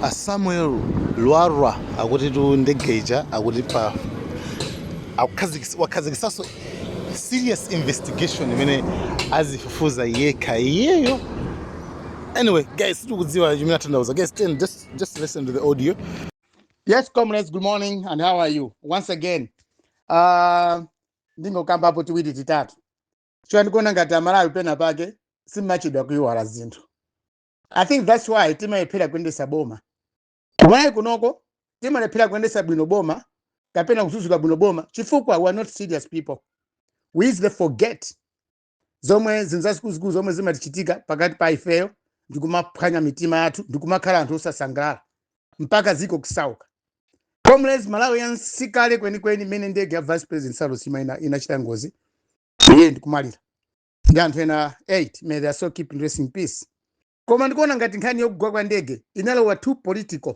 A Samuel Lwara akuti tu ndege ija akuti pa wakhazikisaso serious investigation imene azifufuza yekha iyeyo. Anyway, guys, sitikudziwa chimene atanthauza. Guys, then just listen to the audio. Yes, comrades, good morning, and how are you? Once again, ndingokambapo tiwiri titatu. Chifukwa ndikuona ngati Amalawi pena pake simmachedwa kuiwala zinthu. I think that's why timalephera kuyendesa boma. Kumalawi kunoko timalephera kuyendesa bwino boma kapena kudzudzula bwino boma chifukwa we are not serious people. We easily forget zomwe zinthu zazikuluzikulu zomwe zimatichitika pakati pa ifeyo, ndikumaphwanya mitima yathu, ndikumakhala anthu osasangalala mpaka ziko kusauka. Comrades, Malawians, sikale kwenikweni imene ndege ya Vice President Saulos Chilima inachita ngozi, iye ndikumalira ndi anthu ena 8. May their soul keep rest in peace. Koma ndikuona ngati nkhani yokugwa kwa ndege inalowa too political,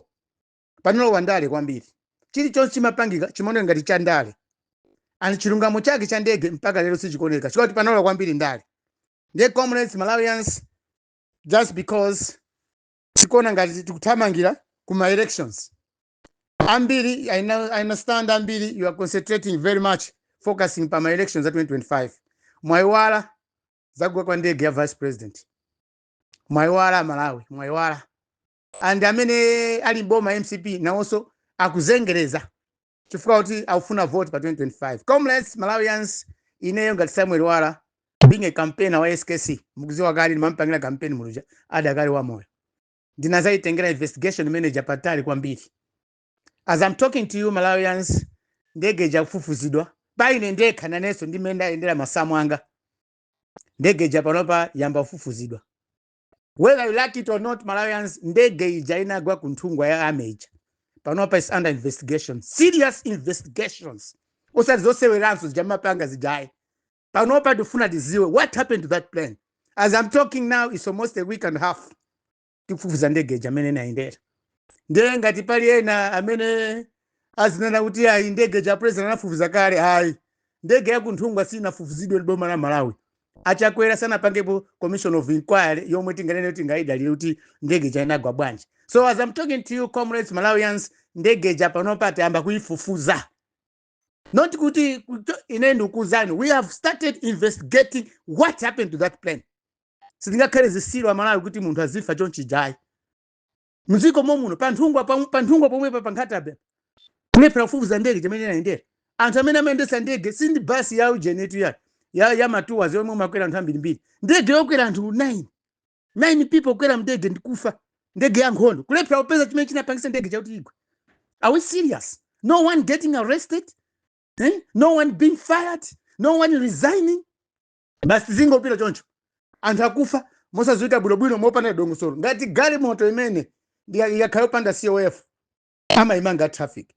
panalowa ndale kwambiri. Chilichonse chimapangika chimaoneka ngati cha ndale, and chilungamo chake cha ndege mpaka lero sichikuoneka chikuti panalowa kwambiri ndale. Ndiye comrades, Malawians, just because tikuona ngati tikuthamangira kuma elections ambiri, I understand ambiri you are concentrating very much, focusing pa ma elections za 2025. Mwayiwala zagwa kwa ndege ya Vice President. Mwayiwala, Malawi, mwayiwala. And amene ali mboma, MCP, nawonso akuzengereza chifukwa kuti akufuna vote pa 2025. Comrades, Malawians, ineyo ngati Samuel Lwara, being a campaigner wa SKC, mukuziwa kale ndimampangira campaign muluja adakali wa moyo, ndinazayitengera investigation manager patali kwambiri. As I'm talking to you, Malawians, ndege ija kufufuzidwa paine ndekha, nanenso ndimene ndayendera masamu anga. Ndege ija panopa yamba kufufuzidwa. Whether you like it or not, Malawians, ndege ija inagwa ku Nthungwa ya army ija panopa is under investigation, serious investigations, osati zoseweranso zijamapanga zijayi. Panopa tifuna tiziwe what happened to that plane. As I'm talking now, it's almost a week and a half tikufufuza ndege ija amene inayendera. Ndiye ngati pali ena amene azinena kuti ayi, ndege ja President anafufuza kale, ayi, ndege ya ku Nthungwa sinafufuzidwe ndi boma la Malawi. Achakwera sanapangepo commission of inquiry yomwe tinganene kuti ngayidalire kuti ndege ija inagwa bwanji. So as I'm talking to you, comrades, Malawians, ndege ija panopa tayamba kuyifufuza. Not kuti ine ndikuuzani, we have started investigating what happened to that plane. Sitingakhale zisilu Amalawi kuti munthu azifa chonchijayi mdziko momuno panthungwa, panthungwa pomwepa pa Nkhata Bay, kulephera kufufuza ndege chimene inayendera, anthu amene amayendesa ndege. Sindi basi ya ujenetu ya ma tours yomwe umakwera anthu ambirimbiri. Ndege yokwera anthu 9, 9 people kukwera mndege ndikufa, ndege ya nkhondo, kulephera kupeza chimene chinapangisa ndege chakuti igwe. Are we serious? No one getting arrested, eh? No one being fired, no one resigning, basi zingopita choncho, anthu akufa mosadziwika bwinobwino, mopanda dongosolo. Ngati galimoto imene ikakhala yopanda COF amayimanga traffic.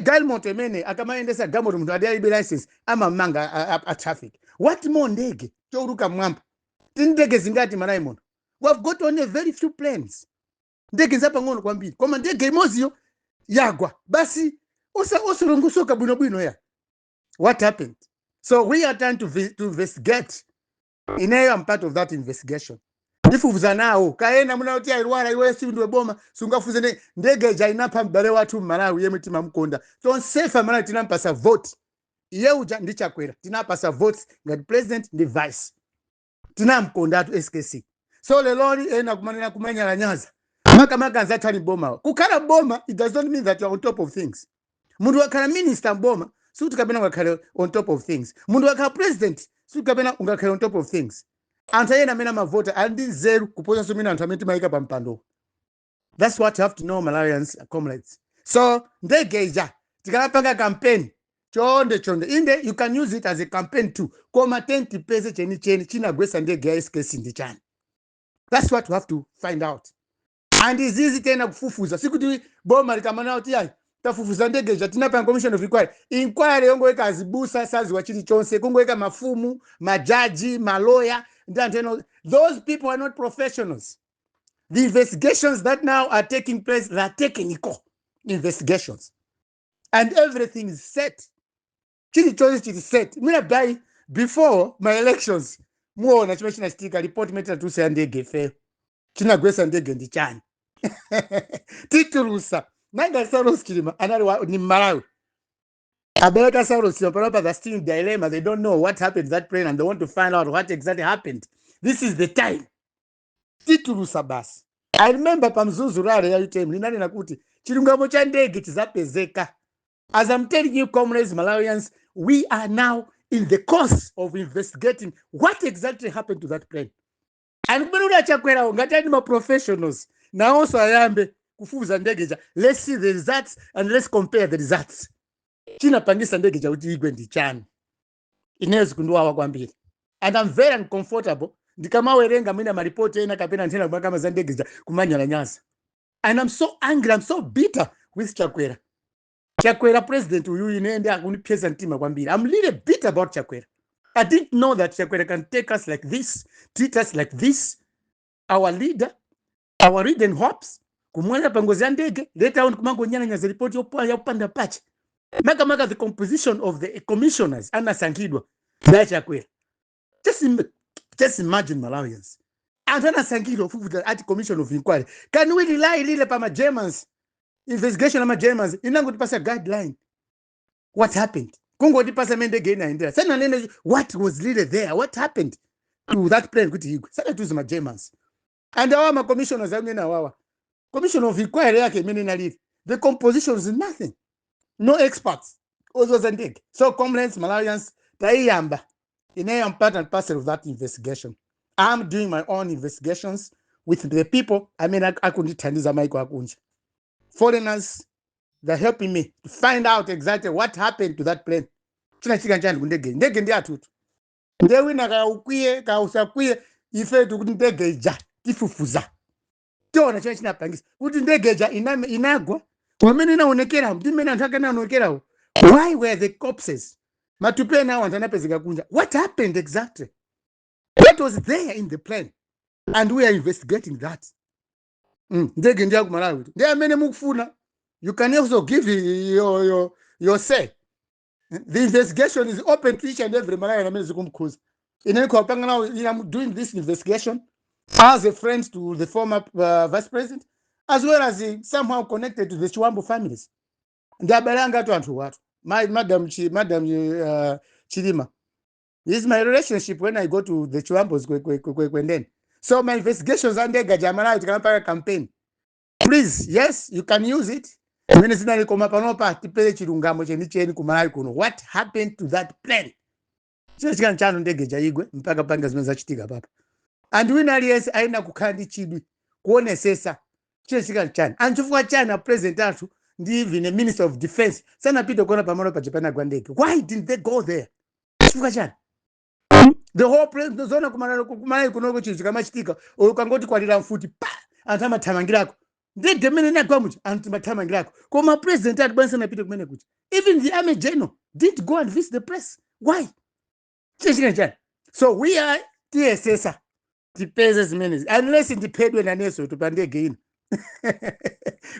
Galimoto imene akamayendesa galimoto munthu adi alibe license amamanga a traffic. What more ndege chouluka mmwamba? Tini ndege zingati Malawi muno? We have got only very few planes, ndege zapang'ono kwambiri, koma ndege imodziyo yagwa basi osalongosoka bwinobwino ya what happened. So we are trying to investigate. Ineyo am part of that investigation, ndifufuza nawo. Kaena muna kuti a Lwara, iwe si ndiwe boma, sungafuze ndege ija inapha m'bale wathu Mmalawi yemwe timamukonda tonsefa. Malawi tinampasa vote iye uja ndi Chakwera, tinapasa votes ngati president ndi vice, tinamkondatu SKC. So leloli ena kumanena kumanyalanyaza, makamaka anzathu ali boma. Kukhala boma, it does not mean that you are on top of things. Munthu wakhala minister mboma sikuti kapena ungakhale on top of things. Munthu wakhala president sikuti kapena ungakhale on top of things. Anthu ayena amene amavota ali ndi nzeru kuposanso mene anthu amene timayika pa mpando. That's what you have to know, Malawians, comrades. So ndege ija tikamapanga campaign, chonde chonde, inde you can use it as a campaign too, koma tentipeze chenicheni chinagwesa ndege ya SKC ndi chani. That's what we have to find out. And izizi tena kufufuza, sikuti boma likamana kuti ayi, tafufuza ndege ija, tinapanga commission of inquiry. Inquiry yongoyeka azibusa saziwa chilichonse, kungoyeka mafumu, majaji, maloya ndi anthu ena. Those people are not professionals. The investigations that now are taking place, they are technical investigations and everything is set, chilichonse chili set. Mina by before my elections muona chimene chinachitika, report imene tinatulutsa ya ndege ifeyo, chinagwesa ndege ndi chani. Titulusa. Nanga Saulos Chilima anali ni Malawi. Abeleka Saulos Chilima panopa, they're still in dilemma. They don't know what happened to that plane and they want to find out what exactly happened. This is the time. Titulusa basi. I remember pamzuzu rally ya UTM linanena kuti chilungamo cha ndege chizapezeka. As I'm telling you, comrades, Malawians, we are now in the course of investigating what exactly happened to that plane. And kumene uli achakwerawo, ngati ali ma professionals, nawonso ayambe kufufuza ndege ja. Let's see the results and let's compare the results. Chinapangisa ndege ja kuti igwe ndi chani? Ineyo zikundiwawa kwambiri and I'm very uncomfortable ndikamawerenga mwina maripoti ena kapena nthena kumakama za ndege ja kumanyalanyaza. And I'm so angry, I'm so bitter with Chakwera. Chakwera president uyu, ine ndi akundipyesa mtima kwambiri. I'm really bitter about Chakwera. I didn't know that Chakwera can take us like this, treat us like this. Our leader, our ridden hopes, kumwalira pa ngozi ya ndege, later on kumangonyalanyaza ripoti yopanda pache. Makamaka the composition of the commissioners anasankhidwa ndi Chakwera. Just imagine, Malawians, anthu anasankhidwa kufufuza ati commission of inquiry. Can we rely lile pa ma-Germans? Investigation ama Germans inangotipasa guideline what happened, kungotipasa mene ndege inaendera. Sananene what was really there, what happened to that plane kuti igwe. Sanatiuze ma Germans. And awa ma commissioners amene awawa, commission of inquiry yake imene inalili, the composition is nothing, no experts ozoza ndege. So comrades, Malawians, taiyamba. Ineyo am part and parcel of that investigation. I'm doing my own investigations with the people amene akundithandiza, maiko akunja, foreigners. They're helping me to find out exactly what happened to that plane. Chinachitika nchani kundege? Ndege ndi atutu. Nde wina kaya ukwiye kaya usakwiye, ife tikuti ndege ija tifufuza, tiona chine chinapangisa kuti ndege ija inagwa pamene inaonekera ndi mmene anthu ake anaonekerawo. Why were the corpses, matupi ena awo anthu anapezeka kunja? What happened exactly? What was there in the plane? And we are investigating that. Ndege ndi yakumalawi. Ndi amene mukufuna, you can also give your say. The investigation is open to each and every Malawian amene zikumkhuza. Ine ndikupanga nawo. I'm doing this investigation as a friend to the former vice president, as well as somehow connected to the Chiwambo families. Ndi abale anga atu anthu watu. Madam Chilima. This is my relationship when I go to the Chiwambos kwendeni. So my investigations andega jamalawi tikamapanga campaign. Please, yes, you can use it. Imene zinali, koma panopa tipere chilungamo chenicheni kumalawi kuno. What happened to that plane? Chinachitika nchano ndege jaigwe mpaka panga zimene zachitika papa? And wina aliyense ayenera kukhala ndi chidwi kuonesesa chinachitika nchani. And chifukwa chani a president athu ndi even a minister of defense sanapite kuona pamalo paja panagwa ndege? Why didn't they go there? Chifukwa chani? The whole place zona kumalawi kunoko, chinthu chikamachitika, ukangoti kwalira mfuti pa, anthu amathamangirako. Ndege imene inagwa muja, anthu timathamangirako, koma president ati bwanji sanapite kumene kuja? Even the army general didn't go and visit the place. Why? Chinachitika chani? So we are tiyesesa tipeze zimenezi, unless ndiphedwe naneso pa ndege ino.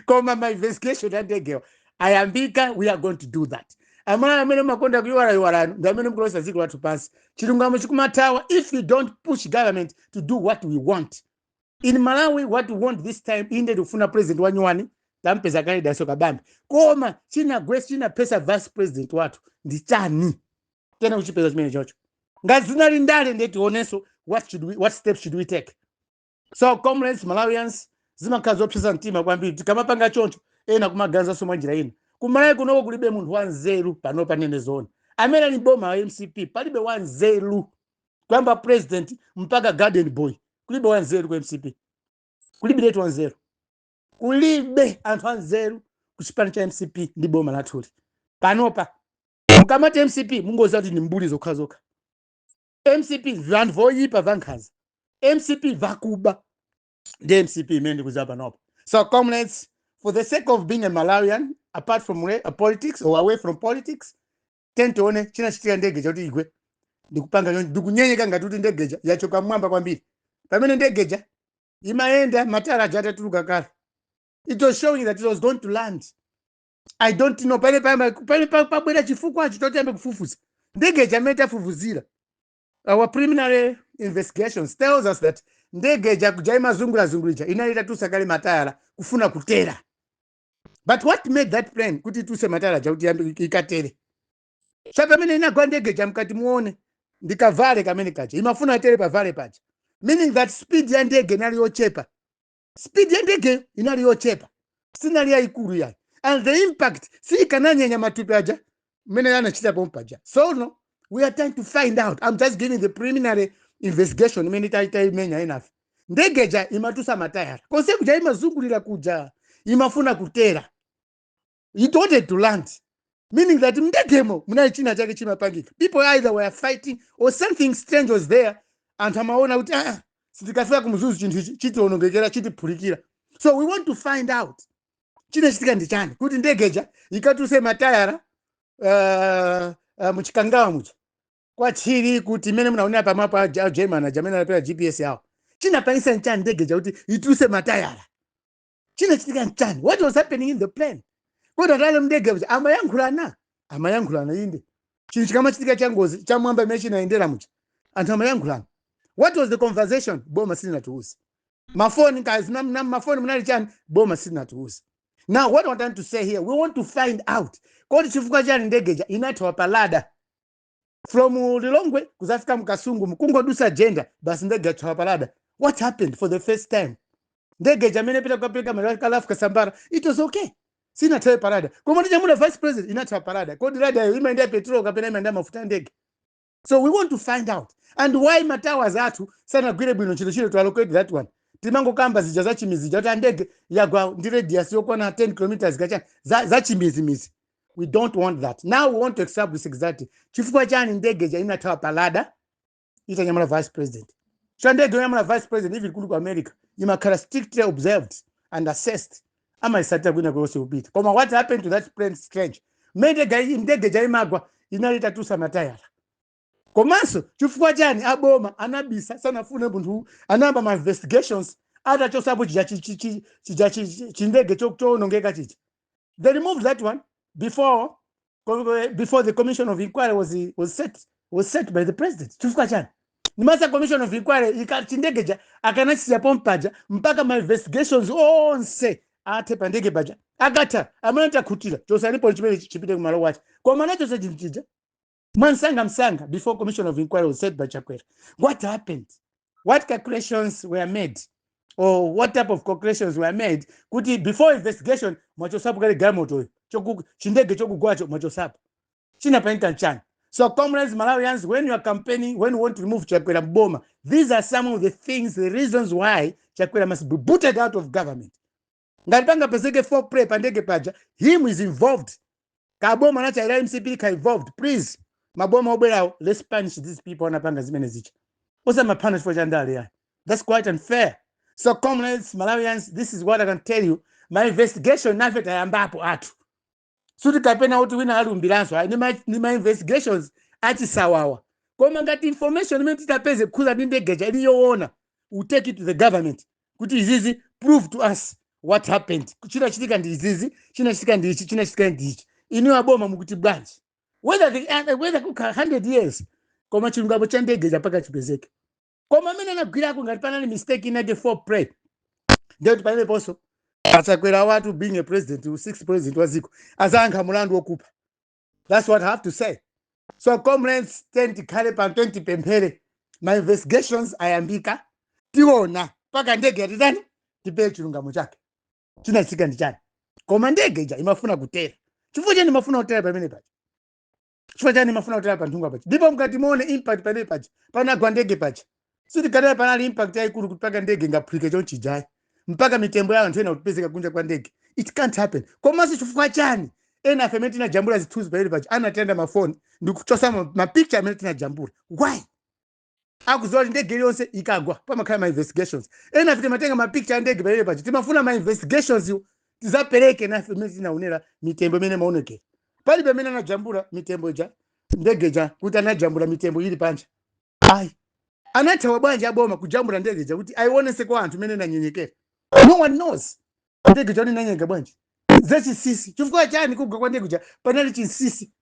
Koma ma investigation andegewa ayambika. We are going to do that. Amene amene makonda kuyiwalayiwalano ndi amene mukulosa dziko lathu pansi. Chilungamo chikumathawa if you don't push government to do what we want in Malawi. What we want this time, inde tikufuna president wanyuwani, tampeza kale Daso Kabambe, koma chinagwesi chinapesa vice president wathu ndi chani? Tena kuchipeza chimene chocho. Ngati zinali ndale, ndiye tionenso what steps should we take. So comrades, Malawians, zimakhala zopsesa mtima kwambiri tikamapanga choncho, ena kumaganizanso mwa njira ina. Kumalawi kunoko kulibe munthu wanzeru pano, panene zona. Amene ali boma wa MCP, palibe wanzeru. Kuyamba president mpaka garden boy, kulibe wanzeru ku MCP. Kulibe letu wanzeru, kulibe anthu anzeru ku chipani cha MCP ndi boma lathuli panopa. Mukamati MCP, mungoziwa kuti ni mbuli zokhazokha. MCP vanthu voyipa, vankhanza. MCP vakuba. Ndi MCP imene ndikuziwa panopa. So comrades, for the sake of being a Malawian, apart from politics or away from politics, tione chinachitika ndege chakuti igwe. Ndikupanga ndikunyenyeka ngati kuti ndegeja yachoka mwamba kwambiri, pamene ndegeja imayenda matara aja atatuluka kale. It was showing that it was going to land. I don't know pale pabwera chifukwa chotiyambe kufufuza ndegeja. Amene tafufuzira, our preliminary investigations tells us that Ndege ija kuja imazungurazungulija inali itatusa kale matayala kufuna kutera. But what made that plane kuti ituse matayala ja kuti yambe ikatere? Sa pamene inagwa ndege ija, mkati muone ndikavale kamene kaja imafuna itere pavale paja, meaning that speed ya ndege inali yochepa. Speed ya ndege inali yochepa, sinali yayikulu yayi, and the impact siikananyenya matupi aja mmene anachita pompaja. So no, we are trying to find out. I'm just giving the preliminary investigation imene taimenya inafe. Ndege ja imatusa matayara konse kuja imazungulira kuja imafuna kutera. It wanted to land, meaning that mndegemo munali china chake chimapangika. People either were fighting or something strange was there. Anthu amaona kuti, ah, sitikafika kumzuzu chinthu ichi chitionongekera, chitiphulikira. So we want to find out chinachitika ndi chani kuti ndegeja ikatuse matayara muchikangawa muja kwachiri kuti imene munaonera pamapo a German aja amene anapera GPS yawo. Chinapangisa nchani ndegeja kuti ituse matayara? Chinachitika nchani? What was happening in the plane? Kodi atale mndege muja amayankhulana? Amayankhulana inde. Chinthu chikamachitika changozi chamwamba imene chinayendera muja, anthu amayankhulana. What was the conversation? Boma silinatiuze. Mafoni kazi na mafoni munali chani? Boma silinatiuze. Now, what I want to say here, we want to find out kodi chifukwa chani ndegeja inathawa pa radar from Lilongwe kuzafika mkasungu, mkungodusa Jenda basi ndege yathawa pa radar. What happened? For the first time ndege jamene pita kukapereka Ralph Kasambara, it was okay, sinathawe pa radar. Koma ndichamuna vice president inathawa pa radar. Kodi radar iyo imayendera petrol kapena imayendera mafuta a ndege? So we want to find out and why matowers athu sanagwire bwino ntchito chilo to allocate that one. Timangokamba zija za chimizija kuti andege yagwa ndi radius yokwana 10 kilometers kachani za chimizimizi. We don't want that. Now we want to establish exactly chifukwa chani ndege ja inathawa pa radar itanyamula vice president. So ndege yonyamula vice president, even kuli ku America, imakhala strictly observed and assessed, amaisatira kwina kweyonse kupita. Koma what happened to that plane? Strange. Mmene ndege ja imagwa inali itatusa matayala. Komanso chifukwa chani aboma anabisa, sanafune munthu anayamba ma investigations atachosapo chija chija chindege chowonongeka chicha? They removed that one before the commission of inquiry was set by the president. Chifukwa chani? Nimasa commission of inquiry chindegeja akanachisiya pompaja mpaka ma investigations onse athe pa ndege paja. Akatha amene takhutira, chosanipo chimene chipite kumalo wache. Koma anachosa chinthu chija mwansanga msanga before commission of inquiry was set by Chakwera. What happened? What calculations were made or what type of calculations were made kuti before investigation mwachosapo kale galimotoyo, chindege chokugwacho mwachosapo? Chinapangika nchani? So comrades, Malawians, when you are campaigning, when you want to remove Chakwera mboma, these are some of the things, the reasons why Chakwera must be booted out of government. Ngati pangapezeke foul play pa ndege paja, him is involved, kaboma nachaira MCP ka involved. Please, maboma obwerawo, let's punish these people anapanga zimene zicha. Osamapana chifukwa cha ndale yayi, that's quite unfair. So comrades, Malawians, this is what I can tell you. My investigation nafe tayambapo athu, suti kapena kuti wina alumbiranso ayi, ni ma investigations achisawawa. Koma ngati information imene titapeze kukhuza ndi ndegeja ili yoona, we take it to the government kuti izizi, prove to us what happened. Chinachitika ndi izizi, chinachitika ndi ichi, chinachitika ndi ichi. Inu aboma mukuti bwanji? Whether kukhala 100 years, koma chilungamo cha ndegeja mpaka chipezeke. Koma amene anagwirako, ngati panali mistake inake, foul play, ndekuti pameneponso achakwera watu, being a president, sixth president wa dziko, azayankha mulandu wokupha. That's what I have to say. So comrades, tikhale pa 20 pemphere, ma investigations ayambika. Tiona mpaka ndege yatitani, tipeye chilungamo chake, chinachitika ndi chani. Koma ndege ija imafuna kutera. Chifukwa chani imafuna kutera pamene paja? Chifukwa chani imafuna kutera pa Nthungwa paja? Ndipo mkati muone impact pamene paja panagwa ndege paja, sitikatera panali impact yayikulu kuti paka ndege ingaphulike chonchijayi mpaka mitembo ya anthu ena kutipezeka kunja kwa ndege. It can't happen. Komanso chifukwa chani ena afe amene tinajambula zithunzi pamene paja anatenda mafoni ndikuchosa mapicture amene tinajambula? Why? Akuziwa kuti ndege iliyonse ikagwa pamakhala ma investigations. Ena afe timatenga mapicture a ndege pamene paja, timafuna ma investigations iwo tizapereke nafe imene tinaonera mitembo imene maonekera. Palibe amene anajambula mitembo ija, ndege ija, kuti anajambula mitembo ili panja ayi. Anathawa bwanji aboma kujambula ndege ija kuti aionese kwa anthu imene inanyenyekera? No one knows ndege ija inanyenga bwanji. Zachinsinsi. Chifukwa chani kugwa kwa ndege ija panali chinsinsi,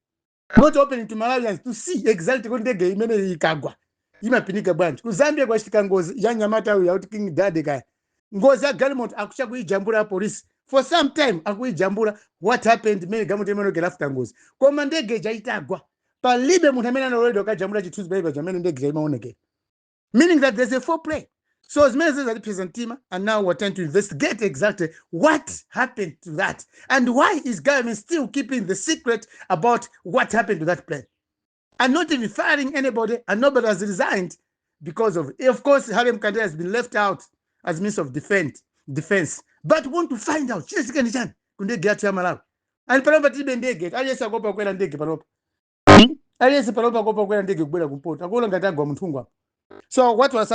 not open to Malawians to see exactly kuti ndege imene ikagwa Imapinika bwanji? Ku Zambia kwachitika ngozi ya nyamata uyu yakuti King Dade kaya, ngozi ya galimoto, akucha kuijambula polisi for some time, akuijambula what happened, mene galimoto imaonekera after ngozi. Koma ndege ija itagwa, palibe munthu amene analoledwa kajambula chithunzi palibe pamene ndege ija imaonekera, meaning that there's a foul. So zimene zazatipseza mtima, and now we're trying to investigate exactly what happened to that and why is government still keeping the secret about what happened to that plane and not even firing anybody, and nobody has resigned because of it. Of course, Harry Mkandera has been left out as means of defense, but we want to find out chinachitika ndi chani ku ndege yathu ya Malawi. And panopa tilibe ndege, aliyense akuopa kukwera ndege panopa. Aliyense panopa akuopa kukwera ndege kubwera kumpoto, akuona ngati agwa munthungu apo. So what I'm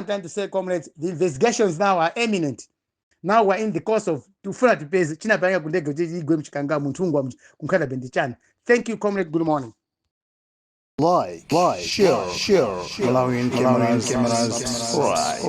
trying to say, comrades, the investigations now are imminent. Now we're in the course of tufuna tipeze chinapanga ku ndege kuti igwe mchikanga munthungu ku Nkhata Bay ndi chani. Thank you, comrade. Good morning. Like, share, share, Malawian cameras, subscribe.